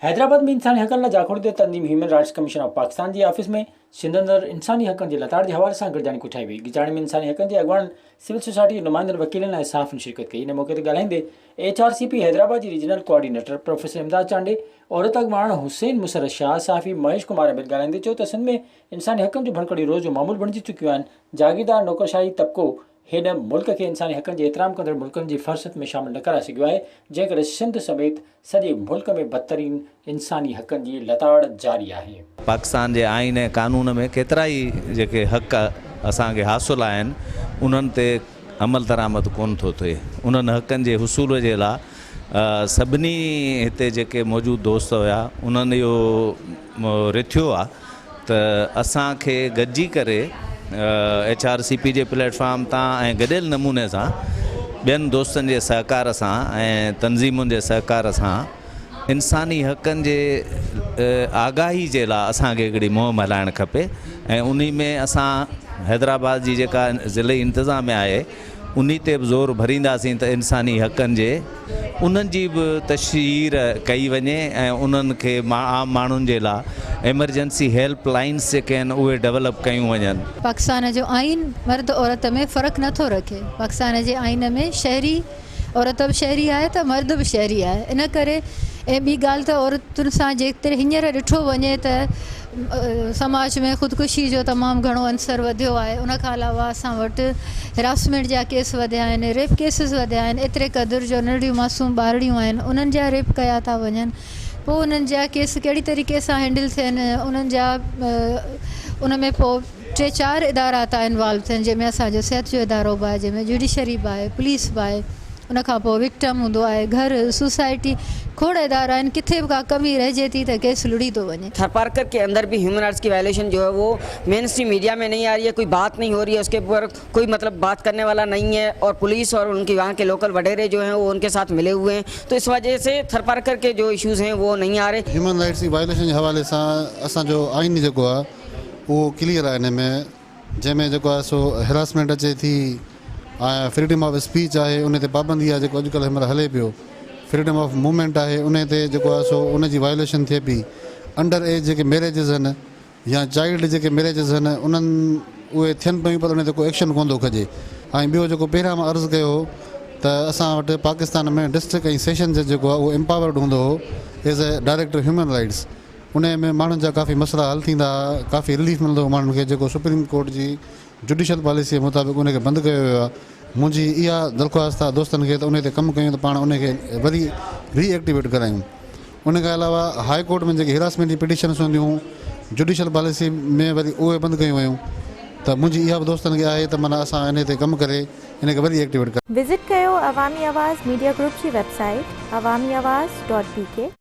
حيدرآباد ۾ انساني حقن لاء جاکوڙيندڙ تنظيم human rights commission of Pakistan جي آفيس ۾ سنڌ اندر انساني حقن جي لتاڙ جي حوالي سان گڏجاڻي ڪوٺائي وئي. گڏجاڻي ۾ انساني حقن جي اڳواڻن، سول سوسائٽي جي نمائندن، وڪيلن ۽ صحافين شرڪت ڪئي. ان موقعي تي ڳالهائيندي H R C P Hyderabad جي regional coordinator professor Imdad Chandio, عورت اڳواڻ حسين مسرت شاهه، صحافي مهيش ڪمار ۽ ٻين ڳالهائيندي چيو ته سنڌ ۾ انساني حقن جون ڀڃڪڙيون روز جو معمول بڻجي چڪيون آهن، جاگيردار نوڪرشاهي طبقو هن ملڪ کي انساني حقن جي احترام ڪندڙ ملڪن جي فهرست ۾ شامل نه ڪرائي سگهيو آهي، جنهن ڪري سنڌ سميت سڄي ملڪ ۾ بدترين انساني حقن جي لتاڙ جاري آهي. پاڪستان جي آئين ۽ قانون ۾ ڪيترائي جيڪي حق اسان کي حاصل آهن انهن تي عملدرآمد ڪونه ٿو ٿئي. انهن حقن جي حصول جي لا سڀني هتي جيڪي موجود دوست هيا انهن اهو رٿيو آ ته اسان کي گڏجي ڪري ايڇ آر سي پي جي پليٽ فارم تان ۽ گڏيل نموني سان ٻين دوستن جي سهڪار سان ۽ تنظيمن جي سهڪار سان انساني حقن جي آگاهي جي لاء اسان کي هڪڙي مهم هلائڻ کپي ۽ انهي ۾ اسان حيدرآباد جي جيڪا ضلعي انتظاميا آهي انهي تي به زور ڀرينداسين ته انساني حقن جي انهن جي به تشهير ڪئي وڃي ۽ انهن کي عام ماڻهن جي لا ايمرجنسي هيلپ لائنس جيڪي آهن اهي ڊولپ ڪيون وڃن. پاڪستان جو آئين مرد عورت ۾ فرق نه ٿو رکي پاڪستان جي آئين ۾ شهري عورت به شهري آهي ته مرد به شهري آهي ان ڪري ۽ ٻي ڳالهه ته عورتن سان جيتري هينئر ڏٺو وڃي ته سماج ۾ خودڪشي جو تمام گهڻو عنصر وڌيو آهي ان کان علاوه اسان وٽ هراسمينٽ جا ڪيس وڌيا آهن ريپ ڪيسز وڌيا آهن ايتري قدر جو ننڍڙيون معصوم ٻارڙيون آهن انهن جا ريپ ڪيا ٿا وڃن پوء انهن جا ڪيس ڪهڙي طريقي سان هينڊل ٿين انهن جا ان ۾ پوء ٽي چار ادارا ٿا انوالو ٿين جنهن ۾ اسان جو صحت جو ادارو به آهي جنهن ۾ جوڊيشري به آهي پوليس به آهي ان کان پوء وڪٽم هوندو آهي گهر سوسائٽي کوڙ ادارا آهن ڪٿي به ڪا ڪمي رهجي ٿي ته ڪيس لڙهي ٿو وڃي. ٿرپارڪر ڪي اندر به هيومن رائٽس ڪي وائليشن جو هي وو مين اسٽريم ميڊيا ۾ نهين آ رهي هي ڪوئي بات نهين هو رهي هي اسڪي اوپر ڪوئي مطلب بات ڪرني والا نهين هي اور پوليس اور انڪي وهان ڪي لوڪل وڊيري جو هين وو انڪي ساٿ ملي هوئي هين تو اس وجه سي ٿرپارڪر ڪي جو اشوز هين وو نهين آ رهي. هيومن رائٽس جي وائليشن جي حوالي سان اسان جو آئين جيڪو آهي اهو ڪليئر آهي ان ۾ جنهن ۾ جيڪو آهي سو هراسمينٽ اچي ٿي ۽ فريڊم آف اسپيچ آهي ان تي پابندي آهي جيڪو اڄڪلهه هن مهل هلي پيو فريڊم آف موومينٽ آهي ان تي جيڪو آهي سو ان جي وائليشن ٿئي پئي انڊر ايج جيڪي ميريجز آهن يا چائلڊ جيڪي ميريجز آهن انهن اهي ٿين پيون پر ان تي ڪو ايڪشن ڪونه ٿو کڄي ۽ ٻيو جيڪو پهريان مان عرض ڪيو هو ته اسان وٽ پاڪستان ۾ ڊسٽرڪٽ ۽ سيشن جج جيڪو آهي اهو امپاورڊ هوندو هو as a director human rights انهيء ۾ ماڻهن جا ڪافي مسئلا حل ٿيندا ها، ڪافي رليف ملندو هو ماڻهن کي، جيڪو سپريم ڪورٽ جي جڊيشل پاليسيء مطابق انهيء کي بند ڪيو ويو آهي. منهنجي اها درخواست آهي دوستن کي ته انهيء تي ڪم ڪيون ته پاڻ انهيء کي وري ري ايڪٽيويٽ ڪرايون. ان کان علاوه هاء ڪورٽ ۾ جيڪي هراسمينٽ جي پٽيشنس هونديون هيون جڊيشل پاليسي ۾ وري اهي بند ڪيون ويون ته منهنجي اها به دوستن کي آهي ته معنيٰ اسان انهيء تي ڪم ڪري انهيء کي وري ايڪٽيويٽ ڪرايون. وزٽ ڪيو عوامي آواز ميڊيا گروپ جي web site Awami Awaz dot B K.